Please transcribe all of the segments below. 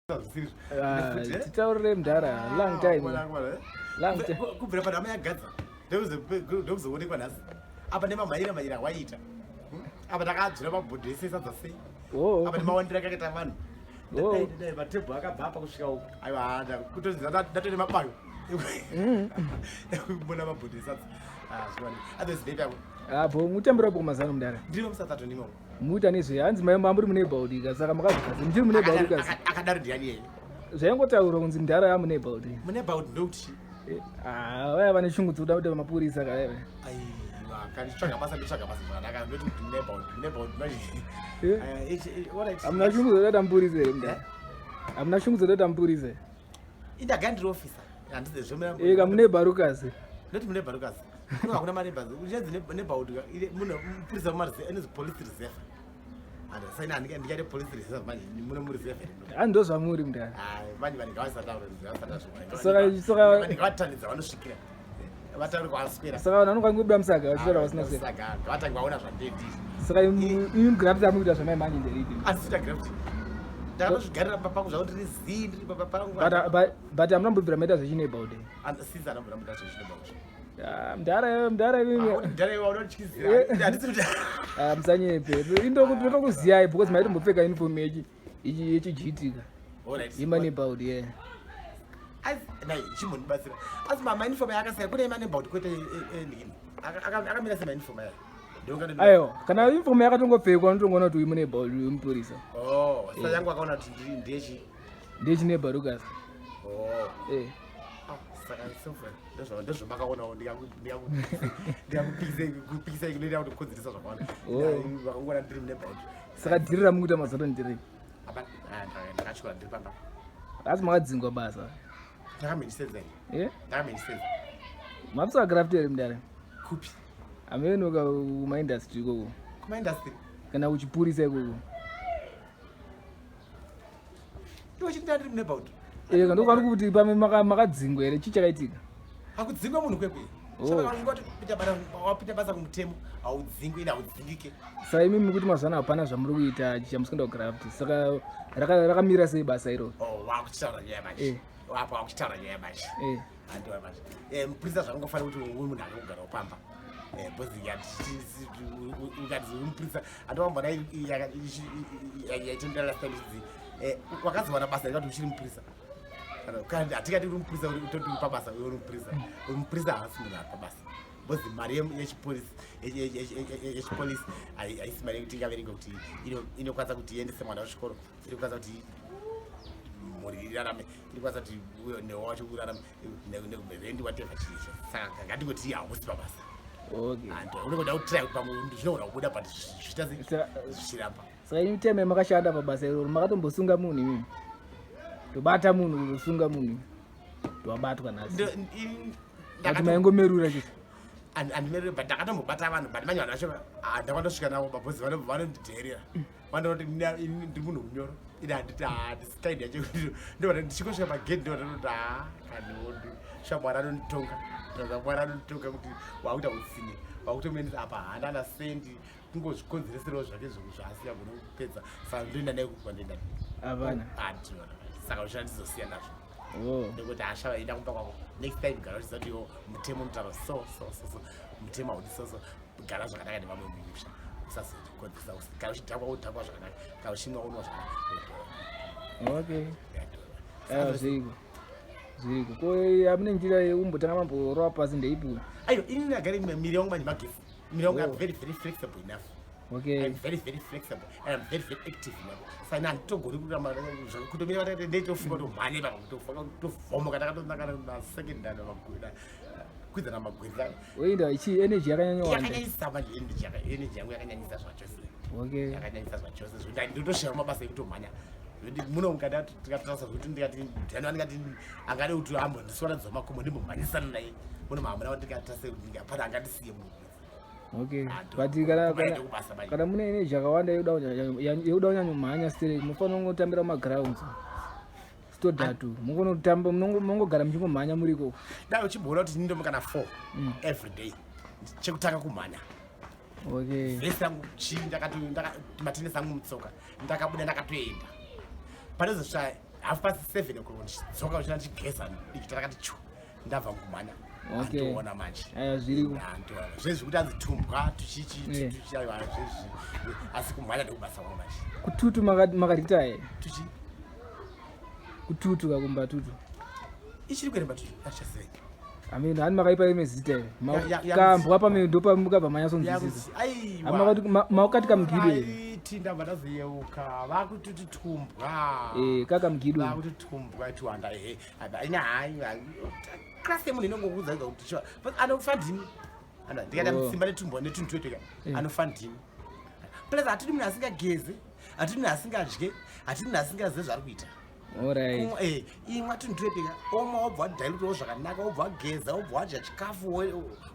Ah, titaurire mdhara long time long time kubvira panhama yagadza ndokuzoonekwa nhasi apa nemamhanyira mhanyira awaiita hmm? apa ndakadzvira mabhodhi ese sadza sei oh. apa nemawandiro akaita vanhu oh. dai matebhu akabva apa kusvika uko aiwa kutonzi ndatone mabayo ekumbona mabhodhi esadza ah, otherwise ndeipi apo ah, mutambira upo kumazano mdara ndiri musadza ndimo Muita nezve hanzi mai muri mune baudika saka makazvigazi muchiri mune baudika akadaro ndiani yeye zvaingotaurwa kunzi mudhara yamune baudi mune baudi ndokuti eh, ah vaya vane shungu dzekuda kuita mapurisa ka vaya aiwa kanditsvaga basa nditsvaga basa zvakanaka ndoti kuti mune baudi mune baudi manje eh? eh, hamuna shungu dzekuda kuita mupurisa here mudhara hamuna shungu dzekuda kuita mupurisa indaga ndiri officer handizezvemuna eka mune barukazi ndoti mune barukazi kuno hakuna maneighbors uchanzi neighborhood mune mupurisa anonzi police reserve saina handikaite police reserve manje mune mureserve here ndo zvamuri mudara manje vanhu ngavasataurangavatanidza vanosvikira vataure kwavaswera saka vanhu vanokwanisa kubuda musaga vachitaura vasina saka vatange vaona zvandedi saka imi graft amukuita zvamai manje nderipi asita graft ndakatozvigarira papa pangu zvakuti ndiri zii ndiri papa pangu but hamuna mbobvira maita zvechineighborhood since anambobvira maita zvechineighborhood Ah, mdara mdara ah, musanyepe indokuziyai because maitombopfeka uniform yechijiitika yemaneighborhood ye chimbondibatsira asi mauniform yakasiyana kune yemaneighborhood kwete ndini akamira semauniform aya aiwa kana uniform yakatongopfekwa unotongoona kuti uyu muneighborhood uyu mupurisa oh, saka yangu akaona kuti ndechi ndechineighborhood oh. eh. ah, saka ndozvamakaonawo ndikakupikisai kunoita kuti kukonzeresa zvakawanda oh. vakangoona ndiri mune bhaibheri saka dhiri ramukuita mazano ndiri ndakatyora ndiri pamba asi makadzingwa basa ndakamendisenza eh? ndakamendisenza mapsa graft here mudare kupi amenoka kumaindastry ikoko kumaindastry kana kuchipurisa ikoko iwe chindira ndiri munebaut eh ndokwana kuti pamwe makadzingwa here chii chakaitika hakudzingwa munhu kwekwe oh. wapinda basa kumutemo haudzingwi ine haudzingike saka imi mukuti mazuva ano hapana zvamuri kuita chamusikuenda kugraft saka rakamira sei basa iroro oh, wakuchitaura nyaya manje eh. apo wakuchitaura nyaya manje eh. andiwa manje eh, mupurisa zvakangofanira kuti uri munhu anogara pamba bcause ukati uri mupurisa andowambona yaitendera last time ichinzi eh, wakazowana basa rikati uchiri mupurisa kana hatikati uri mupurisa utoti uri pabasa uye uri mupurisa uri mupurisa haasi munhu ari pabasa because mari yechipolisi yechipolisi haisi mari yekuti ingaverengwe kuti inokwanisa kuti iendese mwana kuchikoro inokwanisa kuti mhuri irarame inokwanisa kuti newe wacho urarame rendi whatever chii saka ngatingoti hausi pabasa unongoda kutry kuti pamwe zvinogona kubuda but zviita zvichiramba saka imi time makashanda pabasa iroro makatombosunga munhu imimi tobata munhu kuzosunga munhu towabatwa nhasi ati maingomerura chete andimerure but ndakatombobata vanhu but manje vanhu vacho ah, ndakandosvika navo mabhozi vanondidheerera vanoti ndiri munhu munyoro ini handiti handisikaidi yacho ndobva ndichingosvika pagate ndobva ndatoti ha kani shamwari anonditonga mwari anonditonga kuti wakuita utsinye wakutomuendesa apa haana na sendi kungozvikonzereserawo zvake zvaasiya gona kupedza saka ndoenda naye kupi kwandoenda hapana handiona saka ushanda ndizosiya nazvo oh. nekuti hasha vaenda kumba kwako next time gara uchiziva kuti yo mutemo unotaura so so so so mutemo haudi so so gara zvakanaka nevamwe mumusha usazokonzeresa gara uchidhakwa udhakwa zvakanaka kana uchinwa unwa zvakanaka okay zviriko zviriko ko amune njira yekumbotanga mamborova pasi ndeipi aiwa ini ndagara miri yangu manje magetsi miri yangu I'm very very flexible enough okay I'm very very flexible and I'm very very active enough saka ini handitogoni kuramba kutomira vatete ndeitofunga kutomhanya ipapa kutofunga kutovhomoka ndakatonakana nasecondary magwina kwidzana magwina oinda ichi energy yakanyanya wanda yakanyanyisa manje energy yaka energy yangu yakanyanyisa zvachose okay yakanyanyisa zvachose zvekuti ndinotoshaya mabasa ekutomhanya zvekuti muno mukati tikatarisa zvekuti ndikati ndiani andingati angade kuti ambondiswaradza makomo ndimbomhanyisana naye muno mahamuna wandingatarisa kuti hapana angandisiye munhu okay but kana kana mune energy yakawanda yekuda kunyanyomhanya sterek munofanira kungotambira mumagrounds stodhatu mungonotamba mungogara muchingomhanya muriko dai uchimboona kuti ndindomuka na 4 every day chekutanga kumhanya okay vhesi yangu chii matenesi angu mutsoka ndakabuda ndakatoenda panozosvika 7:30 o'clock ndichidzoka uchina ndichigeza dikita rakati chu, ndabva kumhanya. Andiona manje. Aya, zviriko. Andiona zvezvi kuti anzi tumbwa tuchichi tuchiaiwa zvezvi, asi kumhanya ndokubasa kwangu manje. Kututu makaritaya? Tuchi? Kututu kakumba tutu. Ichiri kueremba tutu achasei. Ameno hani makaipa rimwe zita here? Kambwa pame ndopamukabva manyatsonzwisisa. Aiwa. Maukati kamugido here? Aiti ndabva ndazoyeuka vakututi tumbwa. Eh, kakamugido. Vakuti tumbwa tuwanda, ehe. Ina hayi, class yemunhu inongokuudza ega kuti sure, but anofa ndini. Ndikaita simba netumbwa netunhu twetweka, anofa ndini. Plus hatidi munhu asingageze, hatidi munhu asingadye, hatidi munhu asingazive zvaari kuita. Imwa tunhu twetweka, omwa, wobva wadilutawo zvakanaka, wobva wageza, wobva wadya chikafu,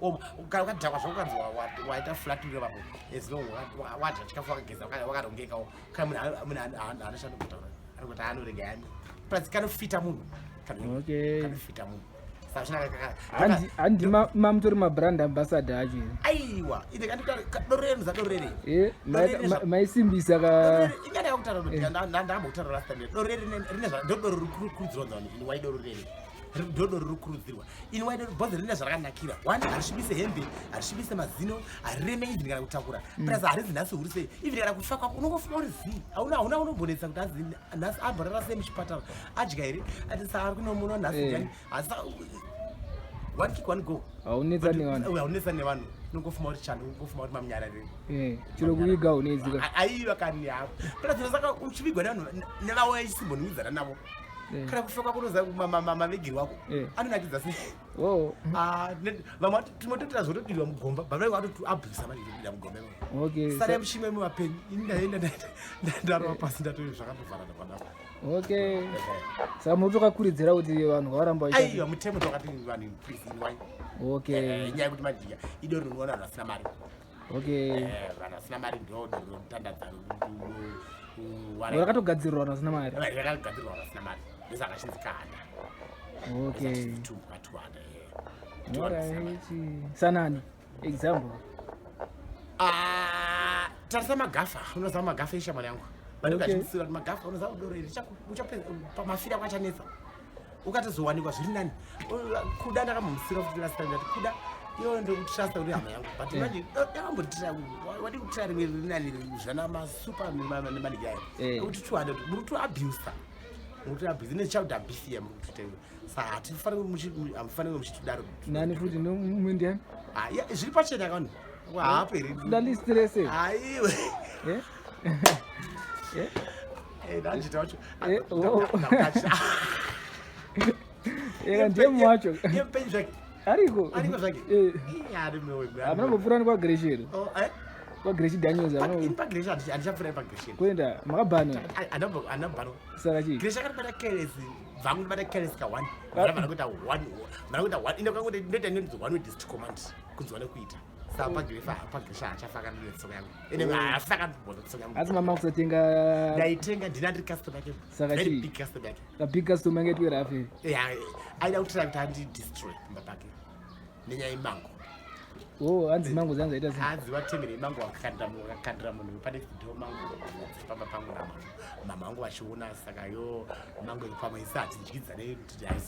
omwa. Kana ukadhakwa zvako, ukanzi waita flat uri papo, as long wadya chikafu, wakageza, wakarongekawo, kana munhu anoshanda kutaura anongoti anorega yani. Plus kanofita munhu. Kanofita munhu. Saka Handi mamutori mabrand ambassador acho here? Aiwa, dorere dorere. Eh, maisimbisa ka. Ingada yakutaura kuti ndambokutaura last time, doro riri rine ndo doro riri kurudzirwa nzani ini wai, doro riri ndo doro riri kurudzirwa ini wai, bhozi rine zvarakanakira. One, harisvibise hembe, harisvibise mazino, harireme even kana kutakura. Plus harizi nhasi huri sei, even kana kufa kwako unongofuma uri zii, hauna unombonetsa kuti azi nhasi amborara sei muchipatara, adya here, ati sa ari kunomuno nhasi ndiani asi. One kick, one go. Haunetsa nevanhu. Haunetsa nevanhu, unongofuma uri chando, unongofuma uri mamunyararire. Eh, chiro kuviga unetsika. Aiwa kani, hapo plus saka uchivigwa nevanhu nevauya chisimbonhuwidzana navo. Kana kufa kwako unoziva mavigiro ako anonakidza sei. Ah, vamwe tinototera zvotodirwa mugomba, baba vangu atoabhusa manje kutodira mugomba imomo. Sara mushimwe muvapenyu, ini ndaenda ndarova pasi, ndatoi zvakatovharana kwadaro. Okay, saka muri tokakurudzira kuti vanhu vavaramba Aiwa, mutemo tokati vanhu please inwai. Inyaya yekuti manje idoro rinoona vanhu vasina mari. Vanhu vasina mari ndo doro rinotandadza. Rakatogadzirirwa vanhu vasina mari. Rakagadzirirwa vanhu vasina mari, ndosaka chinzi kahanda. Tumbwa tuhanda. Alright. Sanani example? Ah, tarisa magafa, unoziva magafa eshamwari yangu vanenge vachindisira kuti magafa, unoziva doro iri pamafira kwachanetsa, ukatozowanikwa zviri nani. Kuda ndakamumusira futi last time, ndati kuda iwo ndokutrusta kuti hama yangu, but manje ndakambotira wadi kutira rimwe riri nani, zvana masuper nemanigi ayo. Kuti 200 muri kutoabusa, muri kutoabusa ine child abuse ya muri kutoita. Saka hamufaniri muchitodaro. Nani futi mumwe ndiani? Ah, ya, zviri pachena kani, haapo here? Ndandistrese. Aiwe. Eh? Eh? Ndachita wacho. Oh. Eka ndiye mumwe wacho. Ndiye mupenyu zvake? Ariko. Ariko zvake? Eh. Ih, ari mwewe. Hamuna kumbopfuura nekwaGreshi here? Oh, eh? KwaGreshi Daniels. Ini paGreshi handichapfuura nepaGreshi. Kuenda makabhanwa? Andabhanwa. Saka chii? Greshi akatibata careless, bvangu ndibata careless ka one. Mara kuita one, mara kuita one, ine kangoti ndoita inonzi one with this command kunzwa nekuita. Saka paGreshi hachafa akandine tsoka yangu. Ine hafa akandibona tsoka yangu. Asi mama kusatenga? Ndaitenga, ndina ndiri customer yake. Saka Very chii? big customer yake. Kabig customer yange itwe rafe. Yeah, aida kutira kuti andidestroy pamba pake nenyaya yemango. Oh, hanzi mango dzangu zaita sei? Hanzi vatengere mango, wakakandira munhu pane ndo mango pamba pangu mama vangu vachiona. Saka yo mango iri pamwe isi hatidyidzane,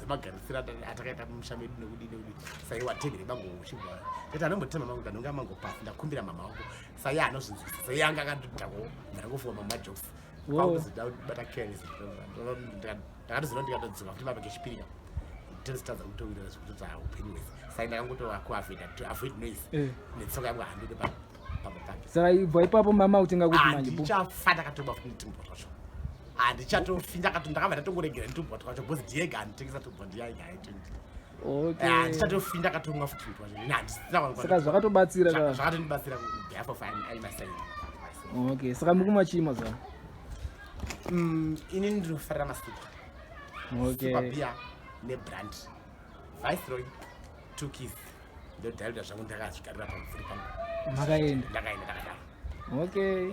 semagarisiro atakaita mumusha medu nekudii nekudii. Saka iwe watengere mango uchibva tati anombotema mango, ndanonga mango pasi, ndakumbira mama vangu. Saka iye anozvinzwisisa, saka iye anga akandodhako, ndakangofunga mama jokes. Kwakuzoda kubata careless, ndakatoziva ndikatodzoka futi mapa kechipiri tozitadza kutowirira zvekutoti upenyu hwese. Saka ndakangotova kuavoida, to avoid noise netsoka yangu, handode pamba pake. Saka ibva ipapo mama kutenga kuti manje Handichafa ndakatoba futi netumbwa twacho, handichatofi ndakabva ndatongoregera netumbwa twacho because ndiyega anditengesa tumbwa, ndiyaiga aitondi. Handichatofi ndakatomwa futi twacho. Ini handisina. Saka zvakatobatsira ka? Zvakatondibatsira behalf of aimasaini. Okay, saka muri kumwa chii mazuva? Ini ndinofarira masuper. Super beer nebrand Viceroy, two keys, ndodharuda zvangu ndakazvigarira pamufuri pangu. Makaenda. Ndakaenda ndakadaro. Okay,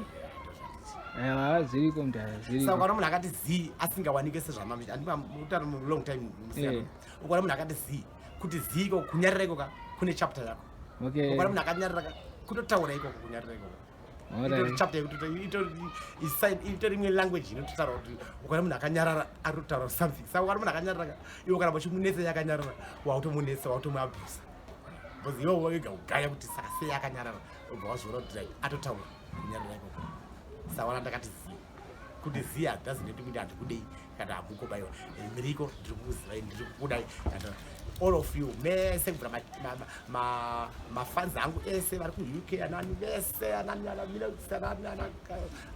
aiwa, zviriko mudhara. Saka Zviriko. ukaona munhu akati zii asingawanike sezvamamiti andimutari long time musiyano. Ukaona munhu akati zii, kuti zii ikoko kunyarira ikoka kune chapter yako. Ukaona munhu akanyarira kutotaura ikoko, kunyarira ikoko. Itori chapter yekuti itori imwe language inototaura kuti ukaona munhu akanyarara ari kutaura something. Saka ukaona munhu akanyarara, iwe kana uchimunetsa yakanyarara, wautomunetsa, wautomuabusa, because iwe wega ugaya kuti saka sei akanyarara. Ubva wazviona kuti atotaura kunyarara ikoko. Sawana ndakati zii kuti ziya doesn't mean kuti handikudei kana hamukobaiwa miriko. Ndiri kukuzivai, ndiri kukudai, and all of you mese, kubvira mafans angu ese vari kuUK, anani vese, anani ana Milox, anani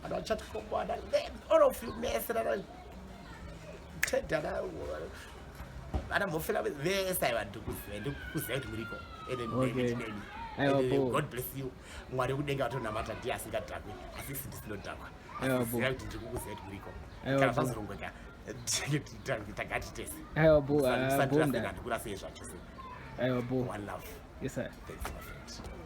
ana Chatkobo, ana all of you mese, ana Ted, ana Mhofela vese, aiwa, ndiri kukuzivai kuti muriko ende nemi. God bless you. Mwari wekudenga vatonamata ndiye asingadhakwi, asi isi ndisinodhakwa. Ziva kuti ndiri kukuziva kuti muriko. Kana zvazorongweka, tagati tese. Aiwa bo. Handikurasei zvachose. Aiwa bo. One love. Yes sir. Thanks, my friend.